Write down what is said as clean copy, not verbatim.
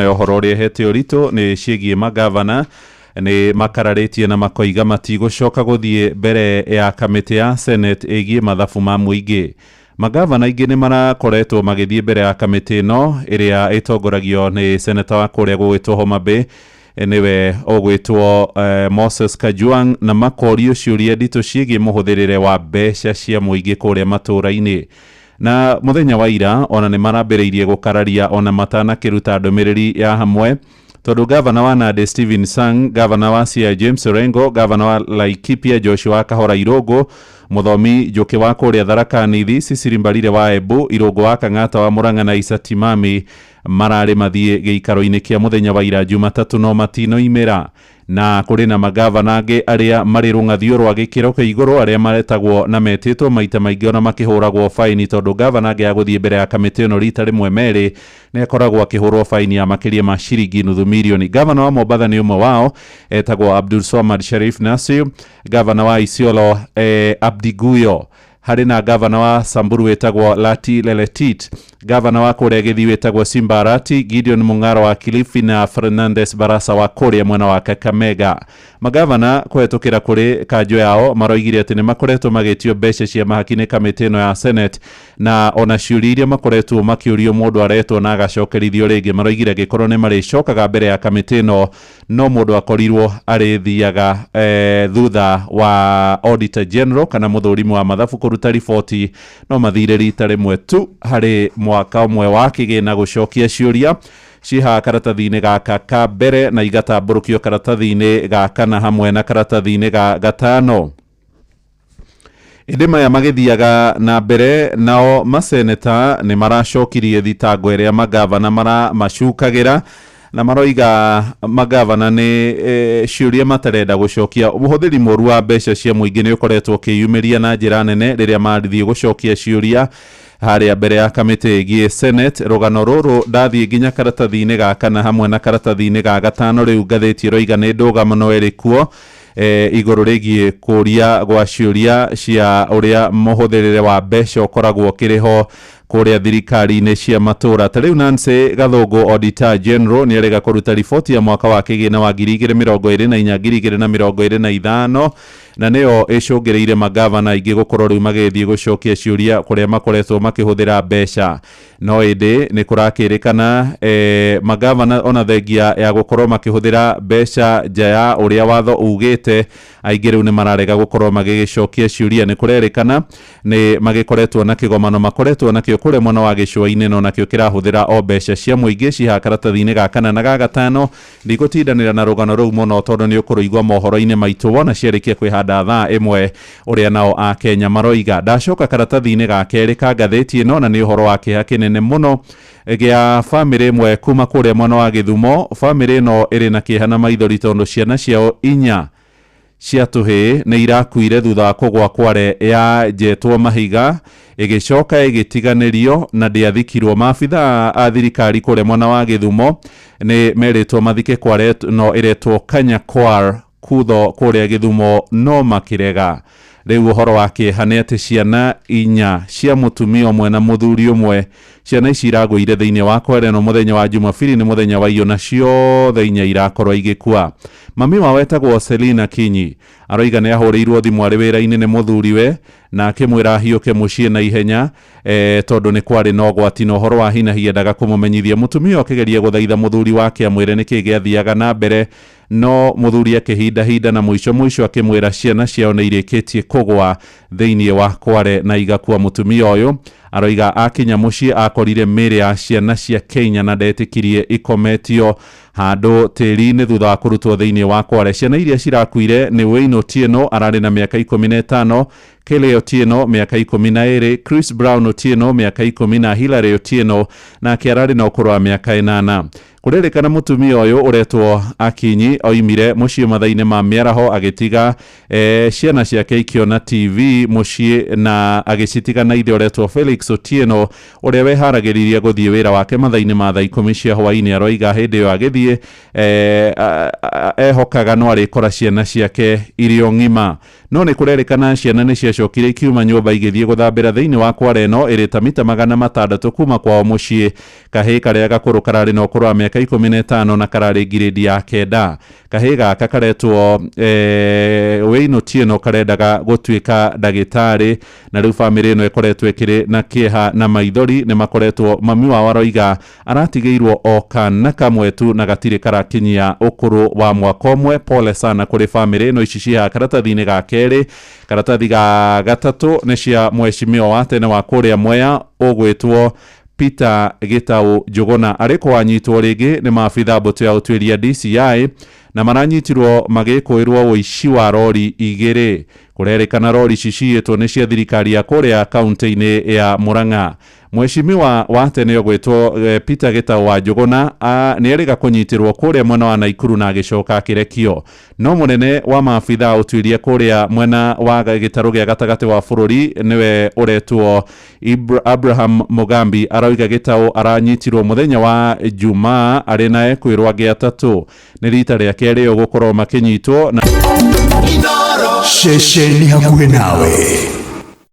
Nayo ũhoro ũrĩa ĩhete ũritũ nĩ ciĩgiĩ magavana nĩ makararĩtie na makoiga matigũcoka gũthiĩ mbere ya kamĩtĩ ya Senate ĩgiĩ mathabu ma mũingĩ. Magavana aingĩ nĩ marakoretwo magĩthiĩ mbere ya kamĩtĩ ĩno ĩrĩa ĩtongoragio nĩ seneta wa kũrĩa gũgwĩtwo Homa Bay, nĩwe ũgwĩtwo Moses Kajwang, na makorio ciũria nditũ ciĩgiĩ mũhũthĩrĩre wa mbeca cia mũingĩ kũrĩa matũũra-inĩ. Na mũthenya wa ira ona nĩ marambĩrĩirie gũkararia ona matanakĩruta ndũmĩrĩri ya hamwe, tondũ gavana wa Nandi Stephen Sang, gavana wa Siaya James Orengo, gavana wa Laikipia Joshua Kahora Irũngũ, Mũthomi Njũkĩ wa kũrĩa Tharaka Nithi, Cecily Mbarire wa Embu, Irũngũ wa Kang'ata wa Murang'a na Issa Timami mararĩ mathiĩ gĩikaro-inĩ kĩa mũthenya wa ira Jumatatũ no matinoimĩra. Na kũrĩ na magavana angĩ arĩa marĩ rũng'athio rwa gĩkĩro kĩa igũrũ arĩa maretagwo na metĩtwo maita maingĩ ona makĩhũragwo baini, tondũ gavana angĩ agũthiĩ mbere ya kamĩtĩ ĩno rita rĩmwe merĩ nĩ akoragwo akĩhũrwo baini ya makĩria ma ciringi nuthu mirioni. Gavana wa Mombatha nĩ ũmwe wao, etagwo Abdul Swamad Sharif Nasir. Gavana wa Isiolo Abdi Guyo. Harĩ na gavana wa Samburu wĩtagwo Lati Leletit, gavana wa kũrĩa Gĩthii wĩtagwo Simba Arati, Gideon Mung'aro wa Kilifi na Fernandes Barasa wa kũrĩa mwena wa Kakamega. Magavana kũhetũkĩra kũrĩ kanjũ yao maroigire atĩ nĩ makoretwo magĩtio mbeca cia mahaki nĩ kamĩtĩ ĩno ya Senate, na ona ciũria iria makoretwo makĩũrio mũndũ aretwo na agacokerithio rĩngĩ. Maroigire angĩkorwo nĩ marĩcokaga mbere ya kamĩtĩ ĩno no mũndũ akorirwo arĩthiaga thutha wa Auditor General kana mũthũrimi wa mathabu kũruta riboti, no mathire rita rĩmwe tu harĩ mwaka ũmwe wa kĩgĩna gũcokia ciũria cihaha karatathi-inĩ gaka ka mbere na igatambũrũkio karatathi-inĩ ga kana hamwe na karatathi-inĩ ga gatano. Ĩndĩ maya magĩthiaga na mbere, nao maseneta nĩ maracokirie thitango ĩrĩa magavana maramacukagĩra, na maroiga magavana nĩ ciũria matarenda gũcokia. Ũhũthĩri mũru wa mbeca cia mũingĩ nĩ ũkoretwo ũkĩyumĩria na njĩra nene rĩrĩa mathiĩ gũcokia ciũria harĩa mbere ya kamĩtĩ ĩgiĩ Senate. Rũgano rũrũ ndathiĩ nginya karatathi-inĩ ga kana hamwe na karatathi-inĩ ga gatano rĩu ngathĩti ĩroiga nĩ ndũgamano ĩrĩ kuo igũrũ rĩgiĩ kũria gwa ciũria cia ũrĩa mũhũthĩrĩre wa mbeca ũkoragwo ũkĩrĩ ho kũrĩa thirikari-inĩ cia matũũra. Ta rĩu Nancy Gathũngũ, Auditor General, nĩ arega kũruta riboti ya mwaka wa kĩgĩna wa 2024 2025, na nĩyo ĩcũngĩrĩire magavana aingĩ gũkorwo rĩu magĩthiĩ gũcokia ciũria kũrĩa makoretwo makĩhũthĩra mbeca. No ĩndĩ nĩ kũrakĩrĩkana magavana ona thengia ya gũkorwo makĩhũthĩra mbeca nja ya ũrĩa watho ugĩte, aingĩ rĩu nĩ mararega gũkorwo magĩgĩcokia ciũria. Nĩ kũrerĩkana nĩ magĩkoretwo na kĩgomano makoretwo nakĩo kũrĩa mwena wa gĩcũa-inĩ, no nakĩo kĩrahũthĩra o mbeca cia mũingĩ. Cihaha karatathi-inĩ ga kana na ga gatano. Ndigũtindanĩra na rũgano rũu mũno tondũ nĩ ũkũrũigua mohoro-inĩ maitũ wona ciarĩkia kwĩhanda thaa ĩmwe ũrĩa nao a Kenya maroiga. Ndacoka karatathi-inĩ ga kerĩ ka ngathĩti ĩno, na nĩ ũhoro wa kĩeha kĩnene mũno gĩa bamĩrĩ ĩmwe kuma kũrĩa mwena wa Gĩthumo. Bamĩrĩ ĩno ĩrĩ na kĩeha na maithori tondũ ciana ciao inya cia tũhĩĩ nĩ irakuire thutha wa kũgwa kware ya njetwo mahiga ĩgĩcoka ĩgĩtiganĩrio na ndĩathikirwo. Maabithaa a thirikari kũrĩa mwena wa Gĩthumo nĩ merĩtwo mathike kware no ĩretwo Kanyakwar kutho kũrĩa Gĩthumo, no makĩrega. Rĩu ũhoro wa kĩeha nĩ atĩ ciana inya cia mũtumia ũmwe na mũthuri ũmwe, ciana ici iragũire thĩinĩ wa kware ĩno mũthenya wa Jumapili, nĩ mũthenya wa iyo, na ciothe inya irakorwo igĩkua. Mami wao etagwo Selina Kinyi aroiga nĩ ahũrĩirwo thimũ arĩ wĩra-inĩ nĩ mũthuriwe na akĩmwĩra ahiũke mũciĩ na ihenya tondũ nĩ kwarĩ na ũgwati na ũhoro wa hinahi endaga kũmũmenyithia. Mũtumia akĩgeria gũthaitha mũthuri wake amwĩre nĩkĩ gĩathiaga na mbere, no mũthuri akĩhindahinda na mũico mũico akĩmwĩra ciana ciao nĩ irĩkĩtie kũgwa thĩinĩ wa kware na igakua. Mũtumia ũyũ aroiga akinya mũciĩ akorire mĩĩrĩ ya ciana cia Kenya na ndetĩkirie ikometio handũ tĩri-inĩ thutha wa kũrutwo thĩinĩ wa kware. Ciana iria cirakuire nĩ Wayne Otieno ararĩ na mĩaka 15, Kelly Otieno mĩaka 12, Chris Brown Otieno mĩaka 10 na Hilary Otieno nake ararĩ na ũkũrũ wa mĩaka 8. Kũrĩrĩkana mũtumia ũyũ ũretwo Akinyi oimire mũciĩ mathaa-inĩ ma mĩaraho agĩtiga ciana ciake ikĩona TV mũciĩ na agĩcitiga na ithe ũretwo Felix Otieno ũrĩa weharagĩrĩria gũthiĩ wĩra wake mathaa-inĩ ma thaa 10 cia hwaĩ-inĩ. Aroiga hĩndĩ ĩyo agĩthiĩ Mũciĩ ehokaga no arĩkora ciana ciake irĩ o ng'ima. No nĩ kũrerĩkana ciana nĩ ciacokire ikiuma nyũmba igĩthiĩ gũthambĩra thĩinĩ wa kware ĩno ĩrĩ ta mita 600 kuma kwao mũciĩ. Kahĩĩ karĩa gakũrũ kararĩ na ũkũrũ wa mĩaka 15 na kararĩ ngirĩndi ya 9. Kahĩĩ gaka karetwo Wayne Otieno karendaga gũtuĩka ndagĩtarĩ, na rĩu bamĩrĩ ĩno ĩkoretwo ĩkĩrĩ na kĩeha na maithori. Nĩ makoretwo mami wao aroiga aratigĩirwo o kana kamwe tu na gatirĩ karakinyia ũkũrũ wa mwaka ũmwe. Pole sana kũrĩ bamĩrĩ ĩno. Ici cihaha karatathi-inĩ ga kerĩ. Karatathi ga gatatũ nĩ cia mheshimiwa wa tene wa kũrĩa Mwea ũgwĩtwo Peter Gitau Njuguna, arĩ kwanyitwo rĩngĩ nĩ maabitha mbũtũ ya ũtuĩria DCI, na maranyitirwo magĩkũĩrwo ũici wa rori 2. Kũrerĩkana rori ici ciyĩtwo nĩ cia thirikari ya kũrĩa kaunti-inĩ ya Murang'a. Mheshimiwa wa tene ũgwĩtwo Peter Gitau wa Njuguna nĩ erĩga kũnyitĩrwo kũrĩa mwena wa Naikuru na agĩcoka akĩrekio. No mũnene wa maabitha ũtuĩria kũrĩa mwena wa gĩtarũ gĩa gatagatĩ wa bũrũri nĩwe ũretwo Abraham Mugambi aroiga Gitau aranyitirwo mũthenya wa Jumaa arĩ na ekwĩrwo angĩ 3. Nĩ rita rĩa kerĩ ũgũkorwo makĩnyitwo na Ceceni hakuhĩ nawe.